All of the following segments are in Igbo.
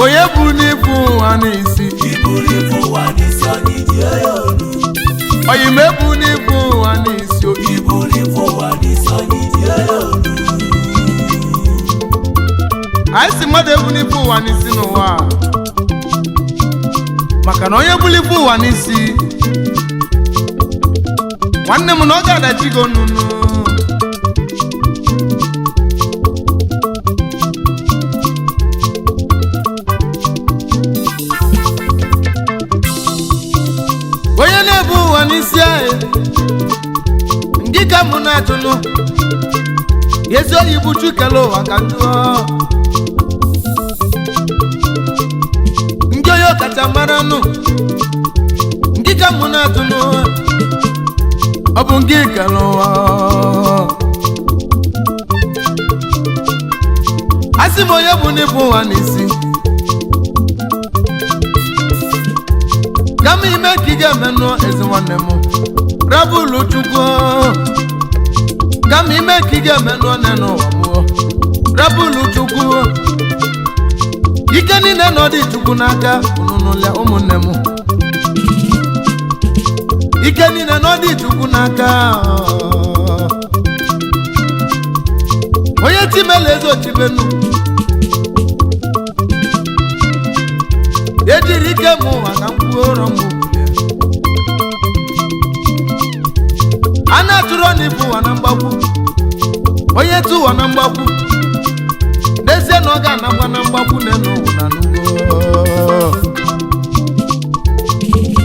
Onye bụ n'ibu ụwa n'isi? Iburu ibu ụwa n'isi onye iji ya olu. Oyime bụ n'ibu ụwa n'isi o. Iburu ibu ụwa n'isi onye iji ya olu. Anyị si mmadụ ebu n'ibu ụwa n'isi n'ụwa a. Maka na onye buru ibu ụwa n'isi, nwanne m, na ọ ga-adachi gị onunu. Onye na-ebu ụwa n'isi anyị, ndị ka mụ na-atụnụ ezi oyi bụ chukele ụwa ka njụọ ndị onye ọkachamara nụ, ndị ka mụ na-atụnụ, ọ bụ nke kele ụwa. Asị m, onye bụ n'ịbụ ụwa n'isi, kama ime ka ị ga-emenụ ezi nwanne m, rabụlụ Chukwu. Kama ime ka ị ga-emenụ one n'ụwa mụọ, rabụlụ Chukwu. Ike niile nọ dị Chukwu n'aka. Ununụlịa, ụmụnne m, ike niile nọ dị Chukwu n'aka. Onye chimela eze ochibenu, ejiri ike m ụwa ka m kwuo ụrọ m kwulie. A na-atụrụ n'ibu ụwa na mgbakwu. Onye tụ ụwa na mgbakwu, n'ezie na ọ ga-anakwa na mgbakwu n'elu ụwa na n'ugbo.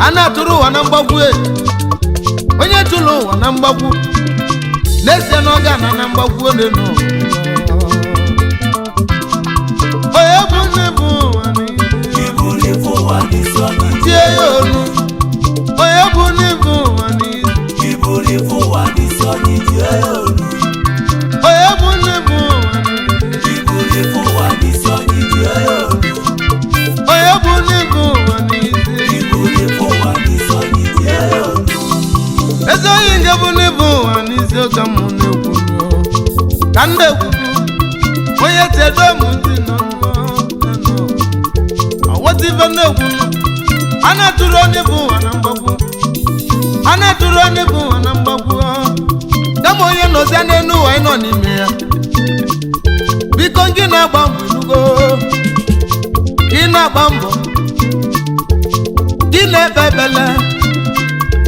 A na-atụrụ ụwa na mgbakwu e. Onye tụrụ ụwa na mgbakwu, n'ezie na ọ ga-ana na mgbakwu n'elu ụwa. Onye bụ nne bụ ụwa niile. Iburu ibu ụwa n'isi onye iji Tie ya olu. Onye bụ nne bụ ụwa niile. Iburu ibu ụwa n'isi onye iji ya olu. Onye bụ nne bụ ụwa niile. Iburu ibu ụwa n'isi onye iji ya olu. Onye bụ nne bụ ụwa niile. Iburu ibu ụwa n'isi onye iji ya olu. Ezi oyi nke bụ n'ịbụ ụwa n'isi ụka m na-ekwu, ka m na-ekwu, onye chedo m ntị nọ ọwọta ife na-ekwu. A na-atụrụ n'ịbụ ụwa na mgbakwu, a na-atụrụ n'ịbụ ụwa na mgbakwu. Kama onye nọzia n'elu ụwa ị nọ n'ime ya, biko, gị na-agba mbọ inugo, gị na-agba mbọ, gị na-ekpe ekpele,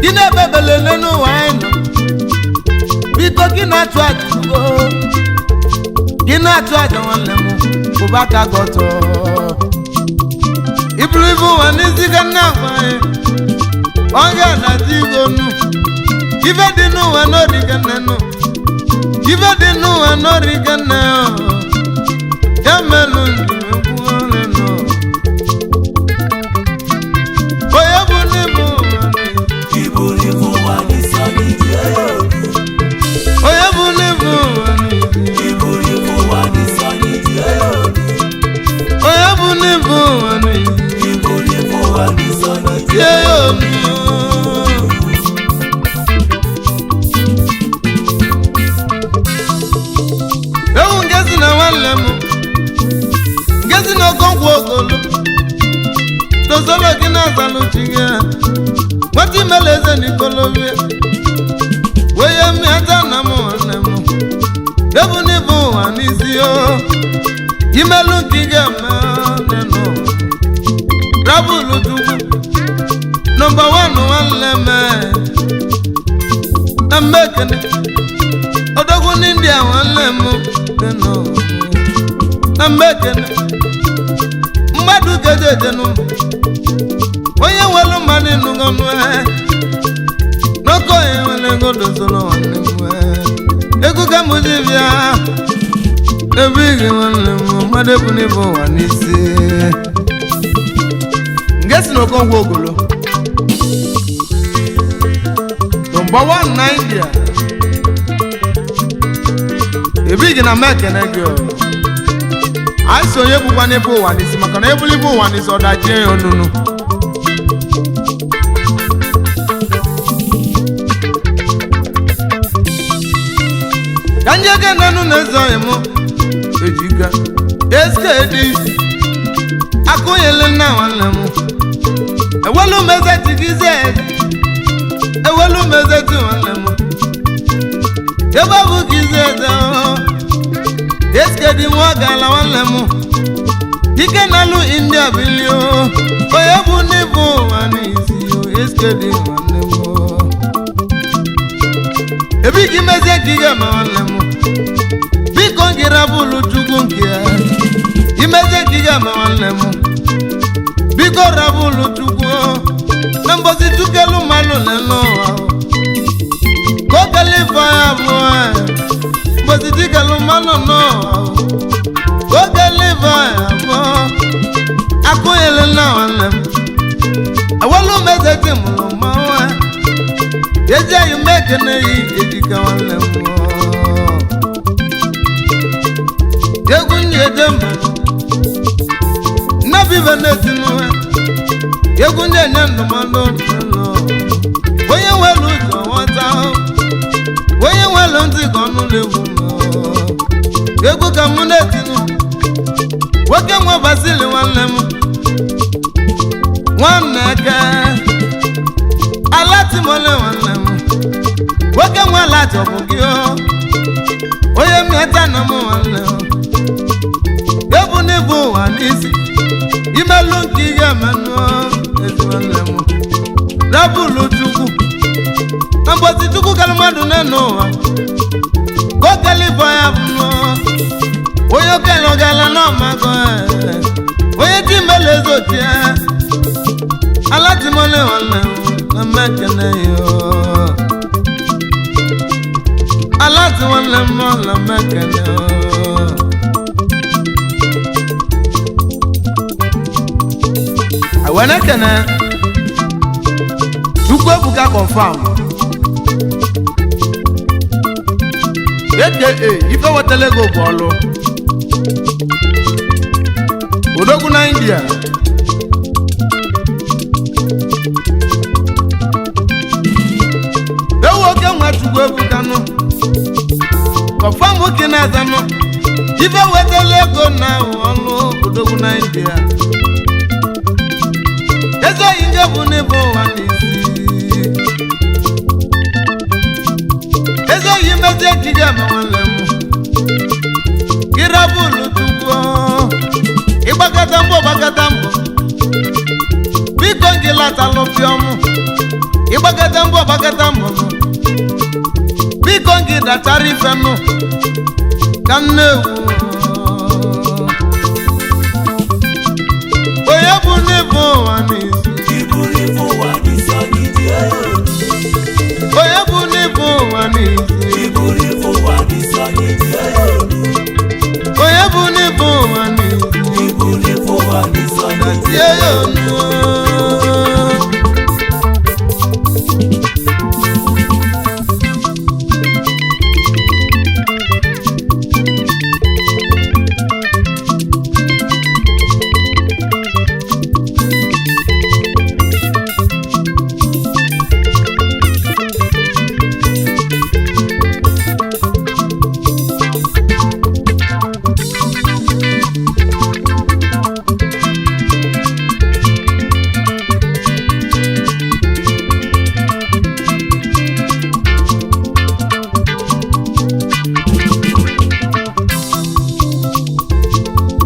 gị na-ekpe ekpele n'elu ụwa anyị nọ. Biko, gị na-achụ aja inugo, gị na-achụ aja. Nwanne m, ụba aka gị ọtọ. Iburu ibu ụwa n'isi ka nna agwa anyị, ọ ga-anaji igonu. Ife dị n'ụwa n'origa nne nụ, ife dị n'ụwa n'origa nne. Ya melụ njem ekwu ole nọ. Onye bụ n'ịbụ ụwa n'isi? Iburu ibu ụwa n'isi onye iji ya olu. Onye bụ n'ịbụ ụwa n'isi? Iburu ibu ụwa n'isi onye iji ya olu. Onye bụ n'ịbụ ụwa n'isi? Iburu ibu ụwa n'isi onye iji Tie ya olu. Ewu nke si na nwanne m, nke si na Okonkwo Ogolo dozolo gị na-azalụ chi gị, nwata imela eze n'ikolobia wee mmịata na m. Nwanne m, ebu n'ibu ụwa n'isi o, imelu nke ị ga-eme nne. Rabụlụ Chukwu number one. Nwanne m, na mmekene odogwu n'India. Nwanne m dị na mmekene mmadụ gejejenụ. Onye nwere mmadụ ịnụgọnụ n'oke, onye nwere ego dozoro. Nwanne m, ego ka m ji bịa ebe igi. Nwanne m, mmadụ ebu n'ịbụ ụwa n'isi. na Okonkwo Ogolo nọmba 1 na India ebighi na mekene gị o. Anyị si onye bụkwa n'ebe ụwa n'isi maka na ebulibe ụwa n'isi ọ dachie ya onunu. Ka ndị ege nenu na-ezo ọyị mụ ejika eskedi akụnyele nna nwanne m ewelu m eze tigize ewelu m eze ti nwanne m ebe ọ bụ ka ize eze eskedi nwa gala nwanne m ike na-alụ india bilio onye bụ ndị bụ ụwa n'isi eskedi nwanne m ebi ka imezie ka ị ga-eme nwanne m biko ngịra bụlụ chukwu nke ya imezie ka ị ga-eme nwanne m biko rabụlụ chukwu na mbosi tukelu mmanụ n'elu ụwa ka okele ife ya bụ mbosi tikelu mmanụ n'ụwa ka okele ife ya bụ akụnyele nna nwanne m ewelu m eze ti mụrụ mmanwụ ezi anyị mekene yi ejika nwanne m egwu ndị eje mba nnabibe na-etinu ha egwu ndị enye ndụmọdụ n'ụlọ onye nwere ụzọ ghọta onye nwere ntị ka ọnụ na-egwu m egwu ka mụ na-etinu nwoke nwe basili nwanne m nwanne eke alatimole nwanne m nwoke nwe alachọbụ gị onye mmeta na m nwanne m ebu n'ibu ụwa n'isi imelu nke ị ga-emenụ ezi nwanne m rabụlụ chukwu na mbosi chukwu kara mmadụ n'enu ụwa ka okele ibo ya bụ onye okenye ọgala n'ọmago onye ji mele ezochie alatimole nwanne m na mmekene ya alati nwanne m na mmekene awenekene Chukwu Ebuka confam aka ife wetara ego bụ ọlụ odogwu na India ewu oke nwa Chukwu Ebuka nụ confam nwoke na-aza nụ ife wetara ego na ọlụ odogwu na India ezi oyi ndị bụ n'ebe ụwa n'isi ezi oyi mezi ejije eme nwanne m gịrabụlụ chukwu ịgbakọta mbọ gbakọta mbọ biko ngị latalụ pịọm ịgbakọta mbọ gbakọta mbọ biko ngị dachara ife nụ ka m na-ewu onye bụ n'ebe ụwa n'isi Iburu ife ụwa n'isi onye iji elu. onye bụ n'ebe ụwa n'isi Iburu ife ụwa n'isi onye iji elu. onye bụ n'ebe ụwa n'isi Iburu ife ụwa n'isi onye iji tie ya ọnụ.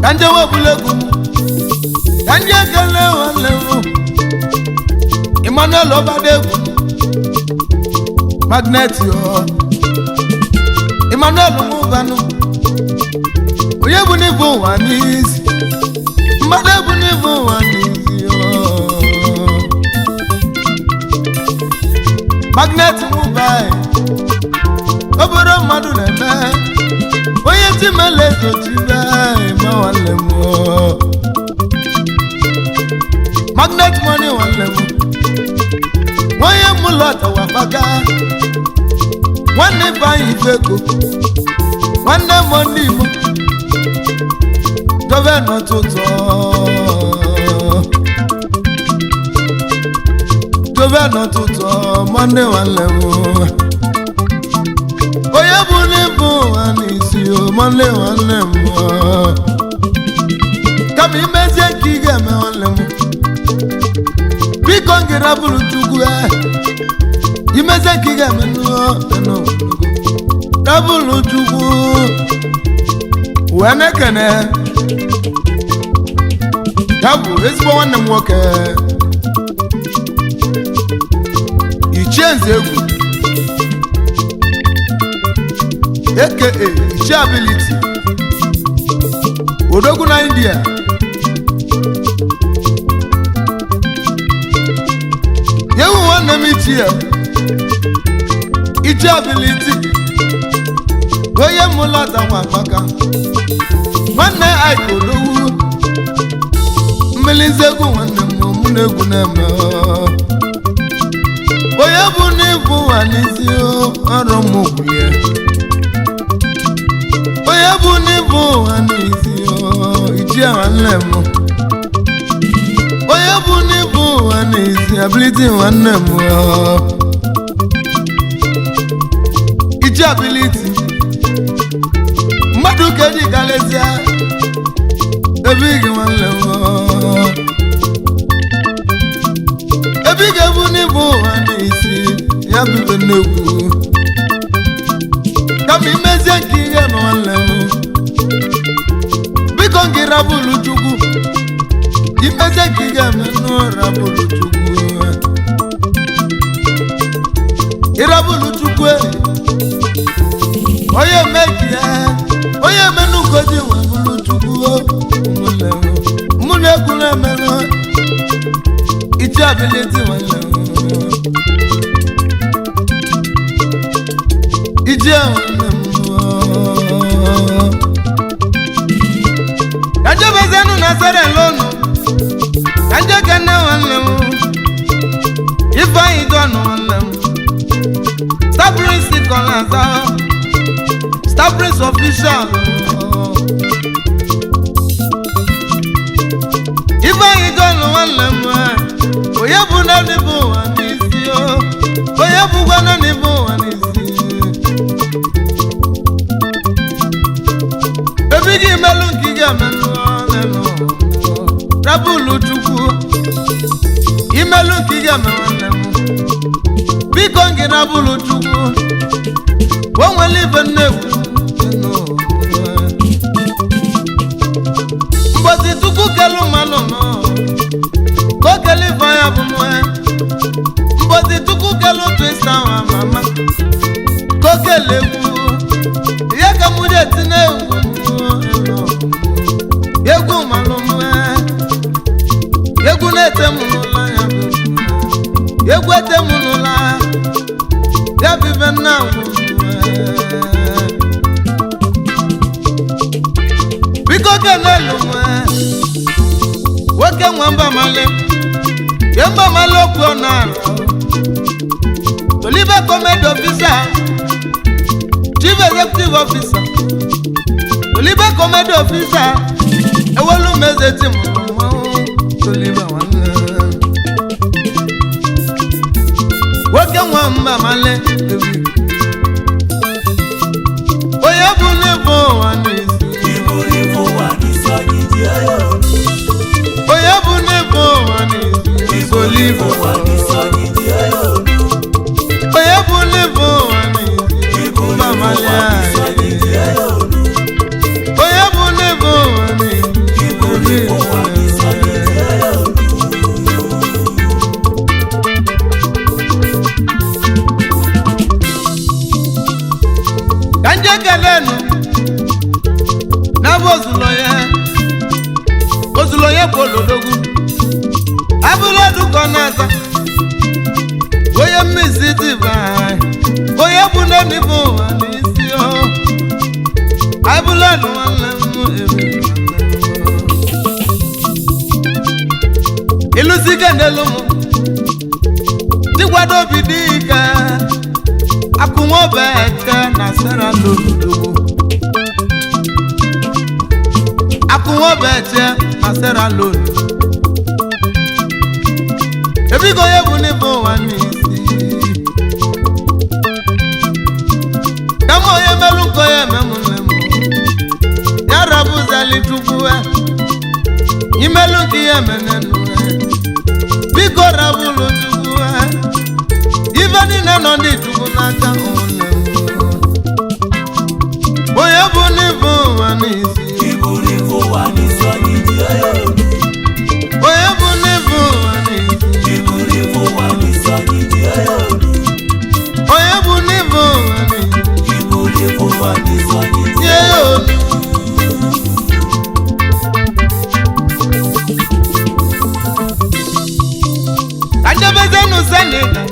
Ka nje webụla egwu m ka nje ekele nwanne m Emmanuel Ọbadegwu magnet yo Emmanuel Nwụbanụ onye bụ n'ibu ụwa n'isi mmadụ ebu n'ibu ụwa n'isi yo magnet Nwụba obere mmadụ na-eme onye chimele ezochibe ma nwanne m o. Magnet money nwanne m, onye mụlọta wafaga, nwanne Ifeanyị Ifeko, nwanne m ndị Igbo dobe n'ụtụtụ, dobe n'ụtụtụ nwanne nwanne m, onye bụ n'ibu ụwa n'isi o nwanne nwanne m, kama imezie nke ị ga-eme nwanne m, biko ngịra bụrụ Chukwu, imezie nke ị ga-eme rabụrụ Chukwu. Wee na-ekene ya bụ ezigbo nwanne m nwoke Ichie Nze Egwu aka Ichie Ability, odogwu na India. Yewu nwanne m Ichie Ichie Ability, onye mụlọta nwa agbaka, nwanne Ike odogwu mmiri nzegwu nwanne m, mụ na egwu na-eme onye bụ n'ibu ụwa n'isi ọrụ m gwulie, onye bụ n'ibu ụwa n'isi Ichie nwanne m, onye bụ n'ibu ụwa n'isi Ability nwanne m, Ichie Ability mmadụ ka eji karịsịa ebe gị nwanne m, ebe ị ga-ebu n'ibu ụwa n'isi ya bụ ibe nnekwu, kama imezie nke ihe ma nwanne m, biko ngị rabụlụ Chukwu, imezie nke ihe eme nụ rabụlụ Chukwu, ịrabụlụ Chukwu onye meki ya, onye emenugozi nwe bụlụ Chukwu, ụmụnne m mụ na-egwu na-emenụ Ichie Ability nwanne m, Ichie nwanne m, ka njebezienụ na serelonu, ka njekene nwanne m Ifeanyị John nwanne m, Star Prince Kọlaza, Star Prince official, Ifeanyị John nwanne m, onye bụ naanị bụ ụwa n'isi, onye bụkwa naanị bụ ụwa n'isi, ebe gị melụ nke ị ga-emenụ rabụlụ Chukwu, imelụ nke ị ga-eme nwanne m, biko ngị rabụlụ Chukwu, o nwere ife nnegwu mbosi Chukwu kelu mmanụ nọ ka o kele ife anya bụ nwe, mbosi Chukwu kelu twista nwa mama ka o kele egwu ya ka mụ ji etinye egwu egwu malụ mwe, egwu na-ete m n'ụlọ ya bụ egwu ete m n'ụlọ ya bụ ife nna biko kelelu mwe nwoke nwe mba male ye mba male okwu ọ na-arụ Oliver Comedy Officer, Chief Executive Officer, Oliver Comedy Officer, ewelu m eze ti m Oliver nwanne nwoke nwe mba male onye bụ n'ibu ụwa n'isi, onye bụ n'ibu ụwa n'isi Oliver, onye bụ n'ibu ụwa n'isi mba male, onye bụ n'ibu ụwa n'isi Oliver. Ka nje kelenu n'abụ ozulo ya, ozulo ya bụ olodogwu abụla dukọ na-aza onye mmisi dịba, onye bụ nne bụ ụwa n'isi o abụla nwanne m. Ịlụsi kenelu m Chikwado obi dị ike Akụnwobeke na Sierra Leone Akụnwobeke na Sierra Leone Ebigo onye bụ n'ibe ụwa n'isi Kama onye merụ nke onye ememụ nne m ya rabụzali chukwu imelu nke ihe menenu biko rabụlụ chukwu ife niile nọ ndị chukwu n'aka ụmụnne m onye bụ n'ibe ụwa n'isi Iburu ife ụwa n'isi onye iji olu. onye bụ n'ibe ụwa n'isi Iburu ife ụwa n'isi onye iji olu. onye bụ n'ibe ụwa n'isi Iburu ife ụwa n'isi onye iji tie ya olu Ka njebezenu Senegal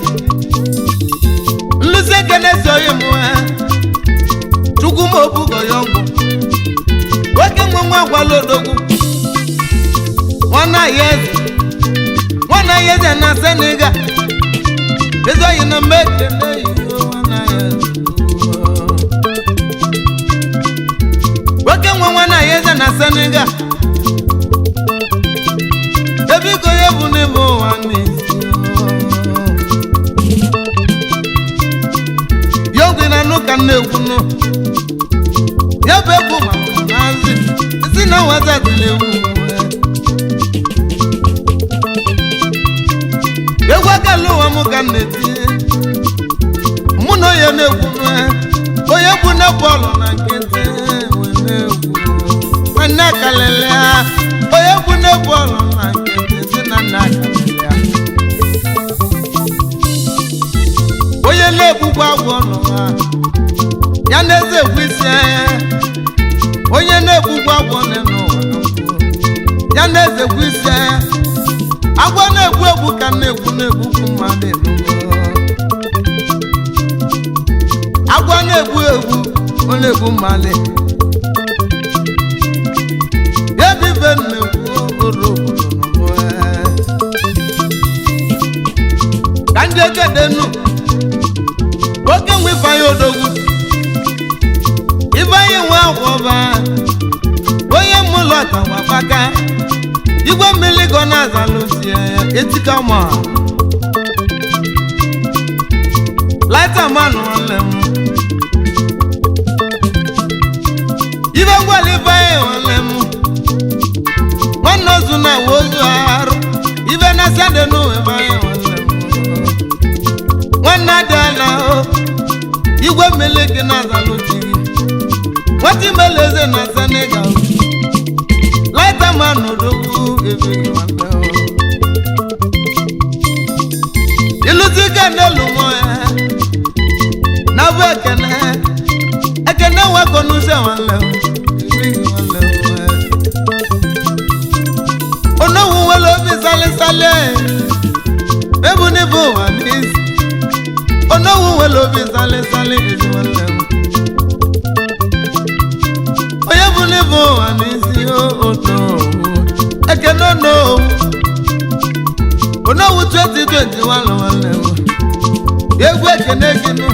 nlụsi ekene soghị m chukwu m obugo ya ọgwụ nwoke nwe nwa gwala odogwu nwana ya eze nwana ya eze na Senegal ezoghị na mgbe ekene yi nwana ya eze nwoke nwe nwana ya eze na Senegal ebiko ya bụ n'ebe ụwa n'isi ya ogwe na anụ ka m na-ekwu nụ ya bụ egwu ma nazi si na nwaza dịla ewu egwu akala ụwa m ka m na-eti mụ na onye na-ekwu nụ onye bụ na bọọlụ na nkịtị wee na-egwu nwanne akalele ha onye bụ na bọọlụ na nkịtị si na nna akalele ya onye na-egbukwa agwọ n'ụwa ya na-eze egwu isi anya onye na-egbukwa agwọ n'ụwa ya na-eze egwu isi anya agwọ na-egbu egbu ka na-egbu na-egbukwu mmadụ enugo agwọ na-egbu egbu ọ na-egbu mmadụ ebibe na-egbu oro obodo n'ụwa ka ndị ekedenu oke nwe ifeanyị odogwu ifeanyị nwe akwọba onye mụlọtawabaka igwe mmiri gọ na-azalụsie etika ma laita manụ nwanne m ibe ngwala ifeanyị nwanne m nwanne ozu na awa ozu arụ ibe na sade n'ụwa ifeanyị nwanne m nwanne adịala o igwe mmiri gị na-azalụ chi gị nwata imele eze na Senegal laita man odogwu ebeghị nwanne o ịlụzi ike n'elu mụ ya na bụ ekene ekene nwekọ n'uche nwanne o ebeghị nwanne o onowu nwere obi salịsalị ebu n'ibu ụwa n'isi onowu nwere obi salịsalị ezi nwanne m onye bụ n'ibu ụwa n'isi onowu ekene onowu onowu 2021 nwanne m egwu ekene gịnụ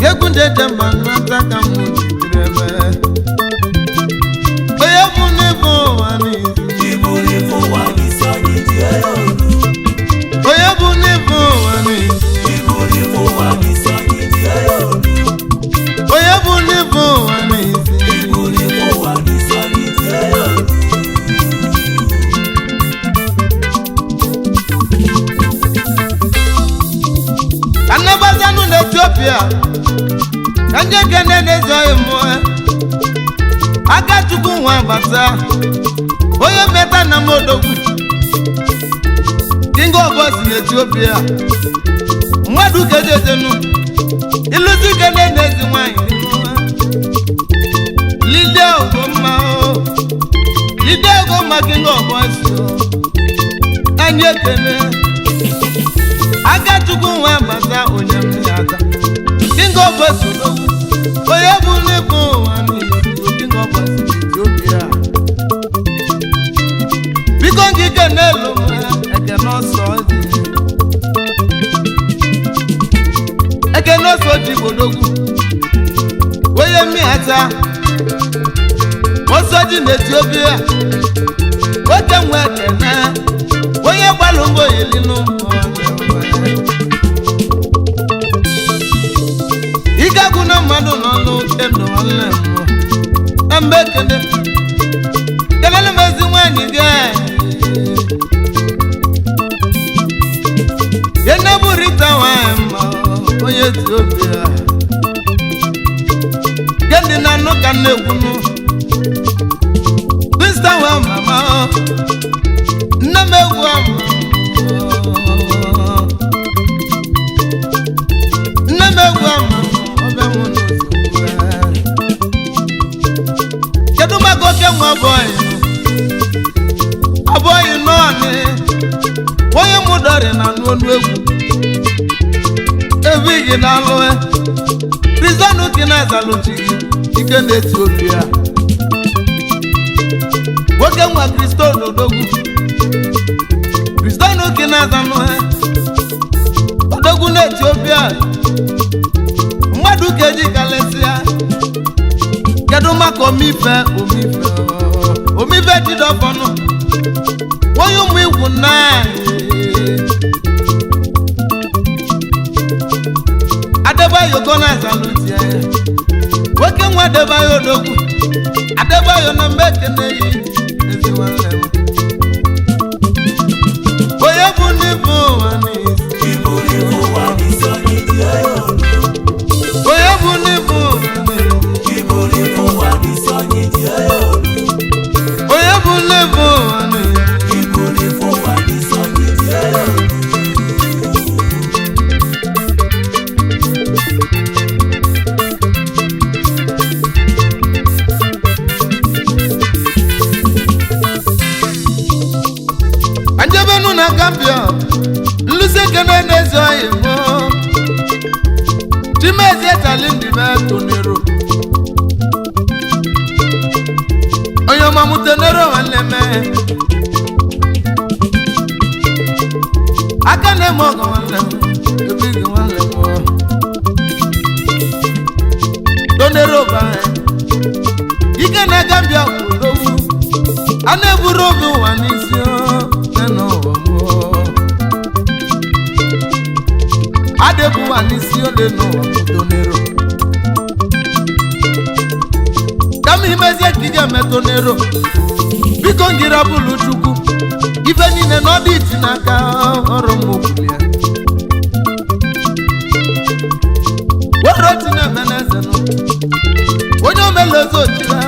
egwu ndị eje mba nnata ka m jidere ebe onye bụ n'ibu ụwa n'isi Iburu ife ụwa n'isi onye iji olu. onye bụ n'ibu ụwa n'isi Iburu ife ụwa n'isi onye iji olu. onye bụ n'ibu ụwa n'isi Iburu ife ụwa n'isi onye iji olu. Ka nnabazanụ na Etiopia ka ndị ekene na-ezoghị mmụọ aka chukwu nwa gbasa onye meta na m odogwu king of us na Etiopia mmadụ kejetenu ịlụzi kene na-ezi nwanyị Lidia Ugomma o Lidia Ugomma king of us o anyị ekene aka chukwu nwa gbasa onye m ya-ata king of us odogwu onye bụ n'ịbụ ụwa n'isi king of us na Ethiopia biko ngike n'elu m Ekene osoji bodogwu onye mmiata osoji na Etiopia oke nwe ekene onye gbalụ mbọ elinu ike agwụ na mmadụ nọ n'oke ndụ nwanne m na mgbe ekene kelele m ezi nwaanyị gị eneburita nwanyị mma onye Etiopia gendị na anụ ka na-ekwunu krista nwa mama nne m egwu ama nne m egwu ama ọbịa mụ n'ozugbo kedu maka oke nwa abụghị abụghị nọọnị onye mụ dọrị na anụ ọnụ egwu ebighị na alụ rizọnụ gị na-azalụchi gị ike na-eti obi ya nwoke nwa kriston odogwu kriston gị na-azanụ odogwu na-eti obi a mmadụ ga-eji kalesịa kedu maka omife omife omife jidọfọnụ onye ụmụ igwu nna Adebayo gona zalutie nwoke nwa Adebayo odogwu Adebayo na mgbe ekene yi ezi nwanne m onye bụ ndị bụ ụwa n'isi Ibuli ụwa n'isi onye dị elu. onye bụ ndị bụ ụwa n'isi Ibuli ụwa n'isi onye dị elu. onye bụ ndị bụ ụwa n'isi Ibuli ụwa n'isi onye dị elu. Anjebenu na Gambia nlusi ekene na-ezi oyi mụ Chimezie Talindime tonero onye ọma mụ tonero nwanne me aka na-eme ọgọ nwanne m ebighi nwanne m tonero ba ike na Gambia kwudowu a na-eburu obi ụwa n'isi n'ụwa mụọ adịbụ ụwa n'isi ole n'ụwa tonero kama imezie ka ị ga-eme tonero biko ngira bụlụ chukwu ife niile na ọ dị iti n'aka ọrụ m okwulie were otu na-eme n'eze nụ onye omela ozu ochire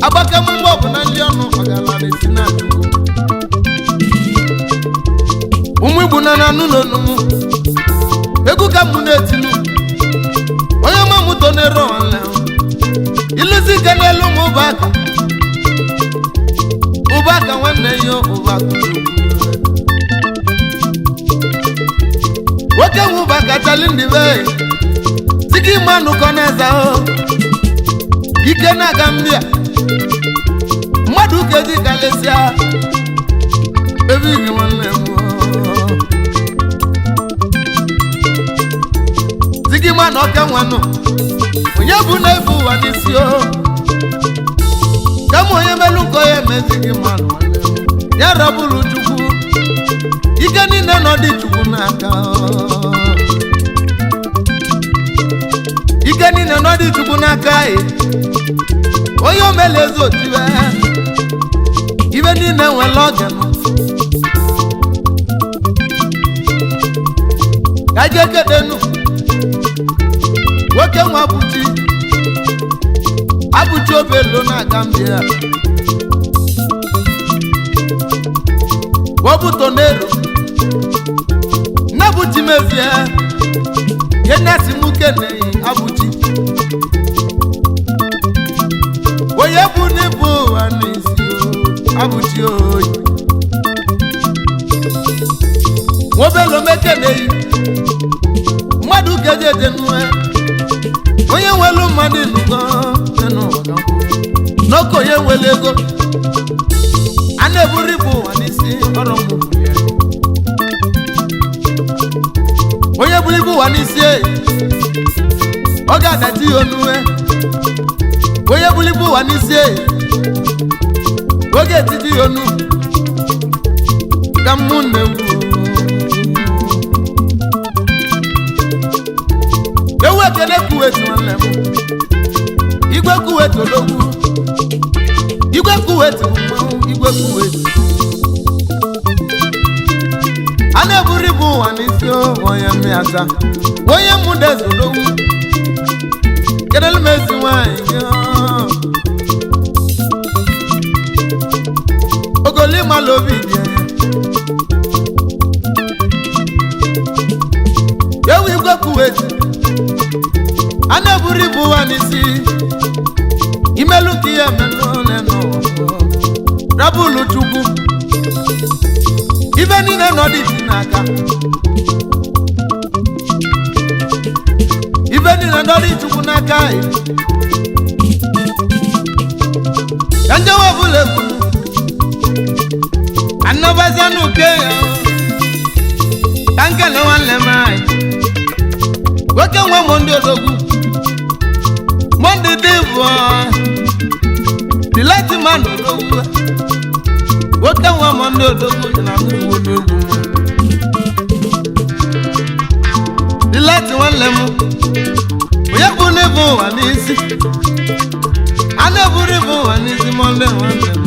agbakemgbe ọ bụ na ndị ọnụ ọgala na-esi na chukwu ụmụ igbo na na anụ n'onu m egwu ka mụ na-etinu onye ọma mụ tonero nwanne m iluzi ike n'elu m ụbaka ụbaka nwanne ya ụbaka nwoke nwe ụbaka chali ndị be sike ime nụkọ na-eza o ike na-aga mbịa mmadụ keji kalịsịa ebe igi nwanne m zigima na ọka nwanụ onye bụ na-ebu ụwa n'isi o kama onye melu nke onye emezi gị mmanụ nwanne m ya rabụrụ chukwu ike niile nọ dị chukwu n'aka ike niile nọ dị chukwu n'aka e onye omela eze otiwe ibe niile nwere ọganụ ka je kedenu nwoke nwa abụchi abụchi obelo na Gambia wọ́bù tonero nnebuchi mezie ihe nasi mụ keneyi abụchi onye bụ n'ibu ụwa n'isi o, abụchi oyi nwobelo mekeneyi mmadụ keje ejenue onye nwelu mmadụ inugo n'oke onye nwere ego a na-eburu ibu ụwa n'isi ọrụ mgbu onye buru ibu ụwa n'isi ọ ga-adaji ya onu onye buru ibu ụwa n'isi ọ ga-etiji ya onu ka mụ na-egwu ewu ekele Kuwait nwanne m igwe Kuwait odogwu igwe Kuwait bụ mmanwụ igwe Kuwait a na-eburu ibu ụwa n'isi onye mmịata onye mụdeze odogwu kedelu m ezi nwanyị gị ogoli obi dị ya ewu igwe Kuwait a na-eburu ibu ụwa n'isi imelu ka ihe emelụ n'ụwa rabụlụ chukwu ife niile nọ dị ji n'aka ife niile nọ dị chukwu n'aka ka njewe ọbụla egwu anabazia n'uke ya ka nkele nwanne m anyị nwoke nwe m ndị odogwu monde dị bụ the light man odogwu nwoke nwe m ndị odogwu dị na nnukwu n'egwu the light nwanne m onye bụ n'ịbụ ụwa n'isi a na-eburu ibu ụwa n'isi monde nwanne m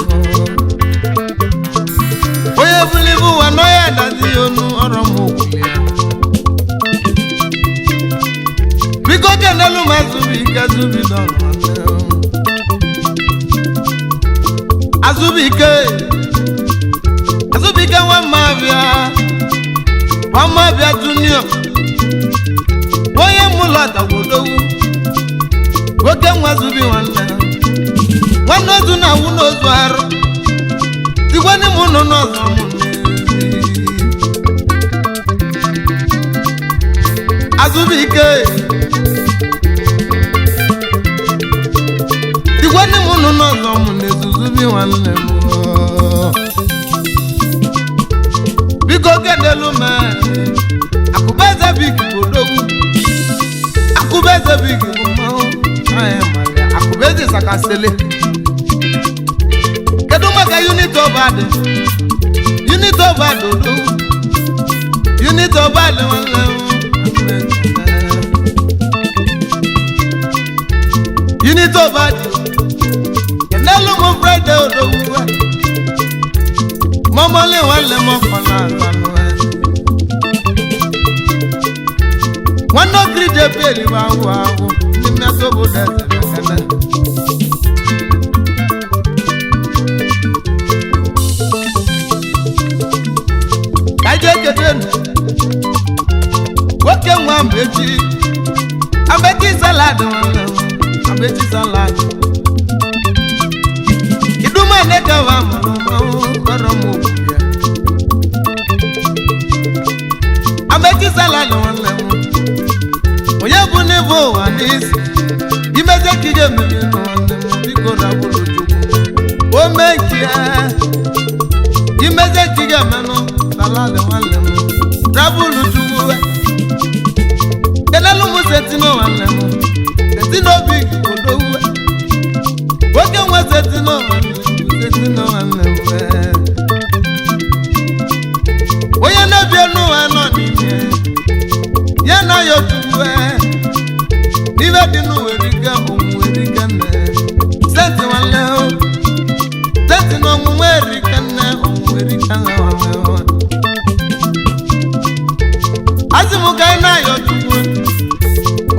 onye buru ibu ụwa nọ ya adazi ya onu ọrụ m okwuli ya biko kenelu m azụbụike azụbido azụbụike azụbụike nwa mmabịa nwa mmabịa junior onye mụlọ dagwodowu nwoke nwa zubi nwanne nwanne ozu na-awụ n'ozu arụ tikweni m ụnụ n'ọzọ m azụbụike tikweni m ụnụ n'ọzọ m na-ezuzubi nwanne m biko kedelu m akụbeze big bụ odogwu akụbeze big bụ mmanwụ anyị malia akụbeze sakasele kedu maka unit ọbadị unit ọbadị odogwu unit ọbadị nwanne m unit ọbadị kenelu m fraịde odogwu mọmọlị nwanne m ọkọ na-azanụ nwanne okiri ji epe eliwe ahụ ahụ ndị mmetụ obodo eze bekele ka anyị jee kedenu nwoke nwa mbechi abechi salad nwanne m abechi salad iduma nekewa mmanwụ kọrọ m okwu ya abechi salad nwanne m onye bụ n'ịbụ ụwa n'isi imeze ka ije mmiri nwanne m biko rabụrụ chukwu o mee nke ya imeze ka ije mmenụ salad nwanne m rabụrụ chukwu kelelu m setino nwanne m setino big odogwu nwoke nwe setino nwanne m setino nwanne m onye na-ebi elu ụwa nọ n'ime ya na ya chukwu n'ibe dị n'ụwa erike ọnwụ erike nne senti nwanne o senti na ọnwụnwa erike nne ọnwụ erike nne nwanne o asị m ka anyị na-ayọ chukwu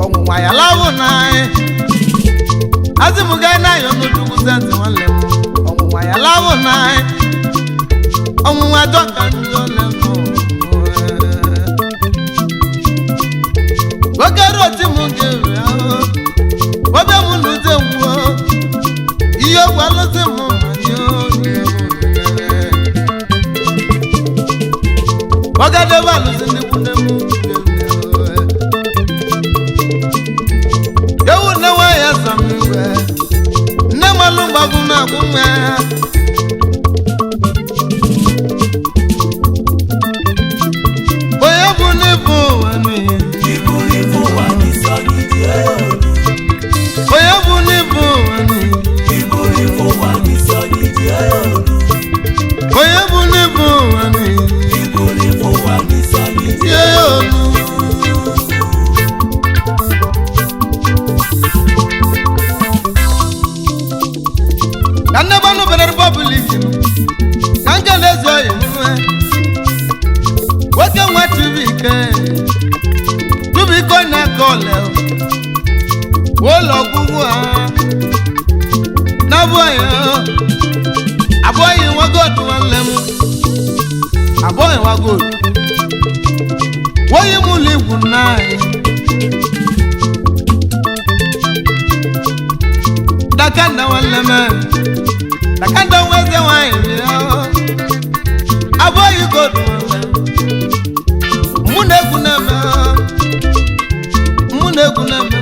ọnwụnwa ya lawụ na anyị asị m ka anyị na-ayọ n'chukwu senti nwanne m ọnwụnwa ya lawụ na anyị ọnwụnwa dọka njọ lemụ nwoke roti m ga-ere ahụ ọbịa m n'ụzọ ngwuo ihe ogwu alụsị m manye onye ọgadebe alụsị ndị kwune m ewu nne nwaanyị asa m igwe nne m alụ mgbagwu na-akwụ nwa onye bụ n'ịbụ ụwa n'ihe egwu a n'abụghị abụghị nwa gold nwanne m abụghị nwa gold wonye m ụlọ igwu nna anyị dakanda nwanne m dakanda nwa eze nwanyị bịa abụghị gold nwanne m mụ na-egwu na-eme mụ na-egwu na-eme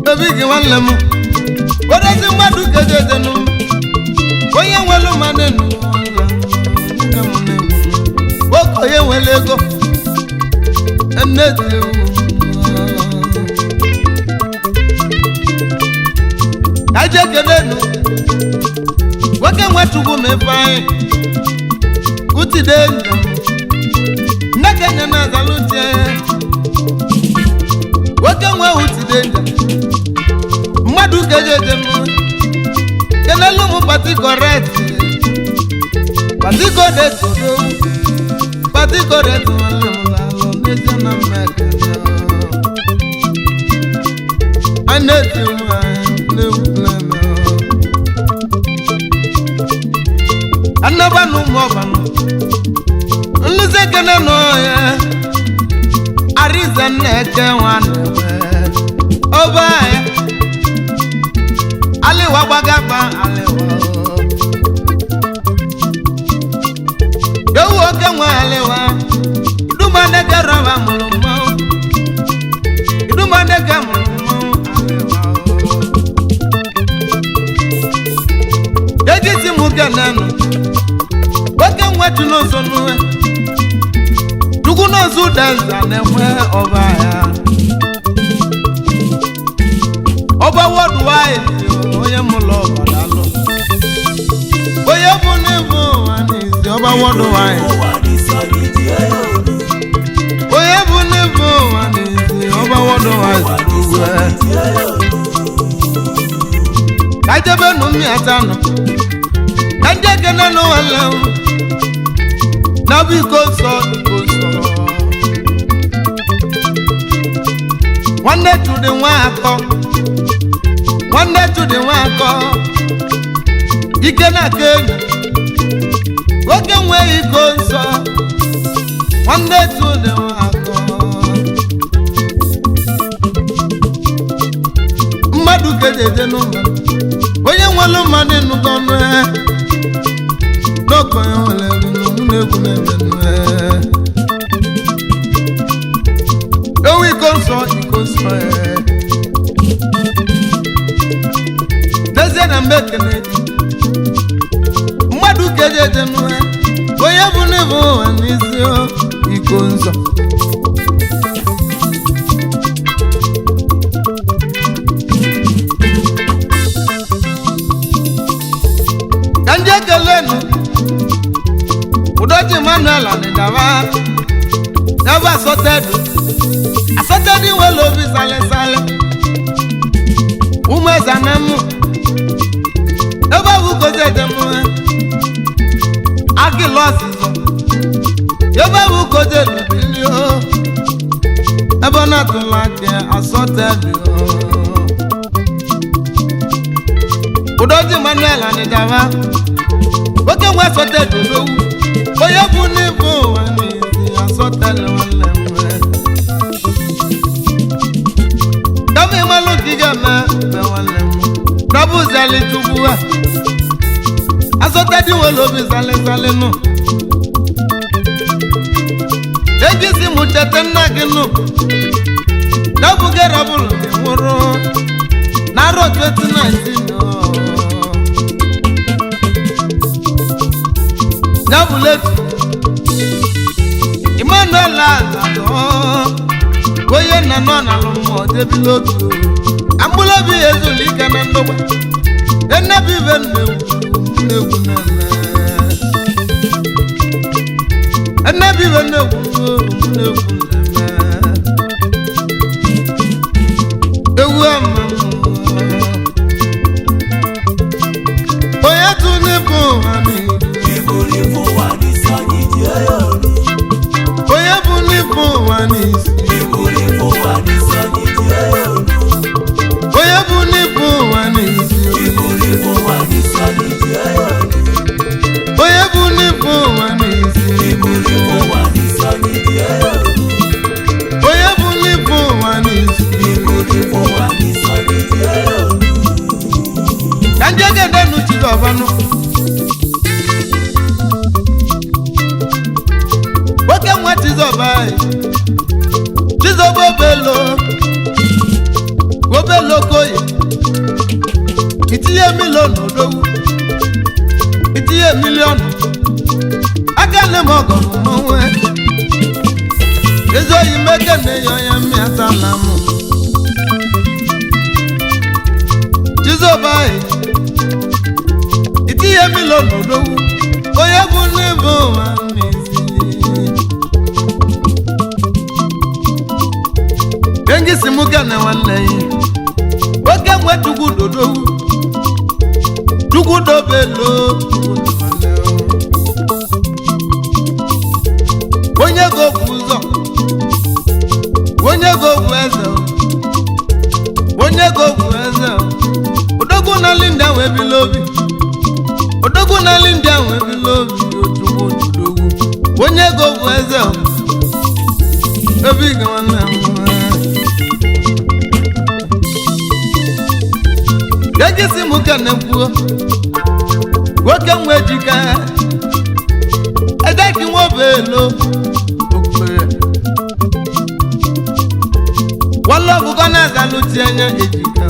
n'ebi gị nwanne m werezi mmadụ kejedenu onye nwere mmanụ nwoke onye nwere ego nne dị ewu ka je kelenu nwoke nwechukwu ma ife anyị utide njem nne kenya na azalutie nwoke nwe utide njem mmadụ kejeje m kelelu m pati kọret pati kọret odo pati kọret nwanne m lalụ n'ezie na mmeka a na-eti nwa na-egwu na-eme anabanu mọbanụ nlụzi ekene nọ ya arize nna-eke nwanne ọba ya aliwa gbagagba aliwa ewu oke nwa aliwa idumaneke rọba mụrụ mmanwụ idumaneke mụrụ mmanwụ aliwa ejisi mụ kenenụ oke nwa tu n'ụzọ n'uwe chukwu n'ụzọ udenza na-enwe ọba ya ọba wọdụwaị onye mụlọ ọbadalụ onye bụ n'ịbụ ụwa n'izi ọba wọdụwaị ụwa n'isi onye ji olu onye bụ n'ịbụ ụwa n'izi ọba wọdụwaị ụwa n'isi uwe onye ji olu ka jebe nụ mmịata nụ ka ndị ekene nụ nwanne m na bụ iko nsọ iko nsọ nwanne chudi nwa akọ nwanne chudi nwa akọ ike na-aka enyi nwoke nwee iko nsọ nwanne chudi nwa akọ mmadụ kejeje n'ụlọ onye nwere mmadụ ịnụkọ ọnụ e n'ọkọ ya nwere ego na egwu na-eme nụ e. Ewu iko nsọ iko nsọ e n'ezie na mgbe ekene dị mmadụ kejeje nụ e onye bụ n'ịbụ ụwa n'isi o, iko nsọ ka ndị ekelenu ụdọji manuel anịdaba ebe asọtedu asọtedu nwere obi salịsalị ụmụ eze na mụ ebe ọ bụ kozi edemụ akịlụ ọzịzọ ebe ọ bụ kozi elubilio ebe ọ na-atụla aka asọtedu ụdọji manuel anịdaba nwoke nwe asọtedu n'owu onye bụ n'ịbụ ụwa n'ezi asọtedu nwanne m nwee kama ịmalụ ka ị ga-eme eme nwanne m nọbụ zali chukwu a asọtedu nwere obi zalịzalị nụ ejizi m cheta nna gị nụ nọbụ gị rọbụlụ gị nwụrụ na arọ 2019 ọ. Nyabuleti Emmanuel Azado onye nna nọ n'alụ mmụọ debila obi amgbụlobi ya ezulu ike na ndokwa enebi ibe nnegwu nnegwu na-eme enebi ibe nnegwu nnegwu na-eme ewu ama onye tụ n'ịbụ ụwa niile ibuli ụwa n'isi onye ji olu onye bụ n'ịbụ ụwa n'isi ibuli fanụ. Nwoke nwa Chizọba Chizọba obelo obelo koye itinye miliọnụ odogwu itinye miliọnụ aka nne m ọgọ mmanwụ ezi oyi meke na eyi onye mmịata na mụ Chizọba itinye miliọnụ odogwu onye bụ nne bụ ụwa n'ezi. Engisi mụ gana nwanne ya oke nwe Chukwu dodowu Chukwu dobelo onye go bụ ụzọ onye go bụ eze onye go bụ eze odogwu na linda wee bila obi odogwu na linda wee bila obi Chukwu dodowu onye go bụ eze obi ga nwanne m. Egisi m kene kwuo nwoke nwe jike edeki nwa obelo okpukpere wala ọgụgọ na-azalụchi anya ejike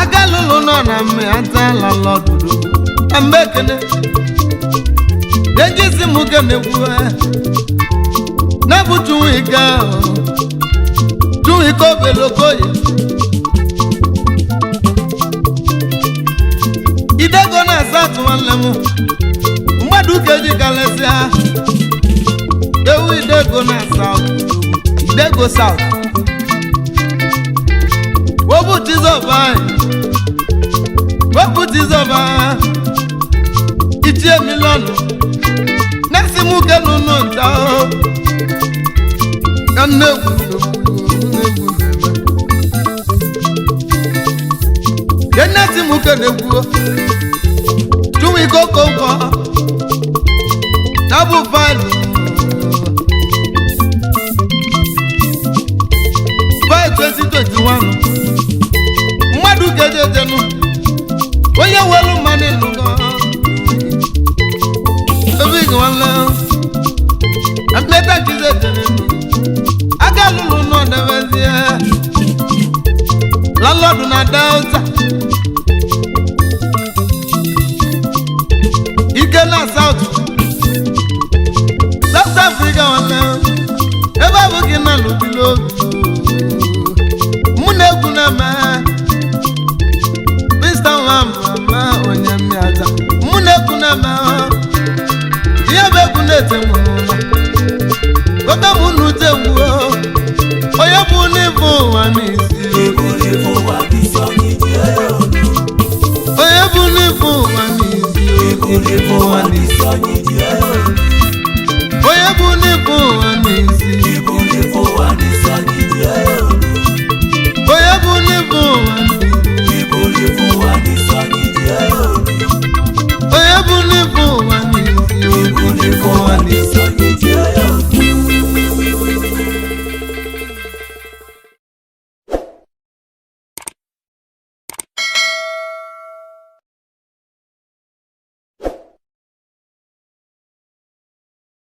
aka lụlụ nọ na mme atalala ọdụdụ na mgbe ekene. Egisi m kene kwuo na-ebutu ike tún ikọ́ belokoye. Idego na asatụ nwanne m mmadụ keji kalesịa ewu idego na south idego south wọ́pù Chizọba wọ́pù Chizọba ichie mílíọ̀nù nẹ́sì mú kẹ́nu nù nta o ka nne egwu keneti mú kẹ́nu egwu tún ikoko nkọ tábù fáìlì fáìlì 2021 mmadụ kejejenu onye welu mmanụ ịnụgo obi gị nwanne mkpeta kizetere aka lụrụ n'ọdebezie lalọdụ na delta ike na south South Africa nwanne ebe ọ bụ gị na lụbili obi mụ na egwu na-eme Mr. nwa mama onye mmịata mụ na egwu na-eme ihe bụ egwu na-ete mụ n'ụlọ obe mụ na ute gwuo onye bụ n'ịbụ ụwa n'isi.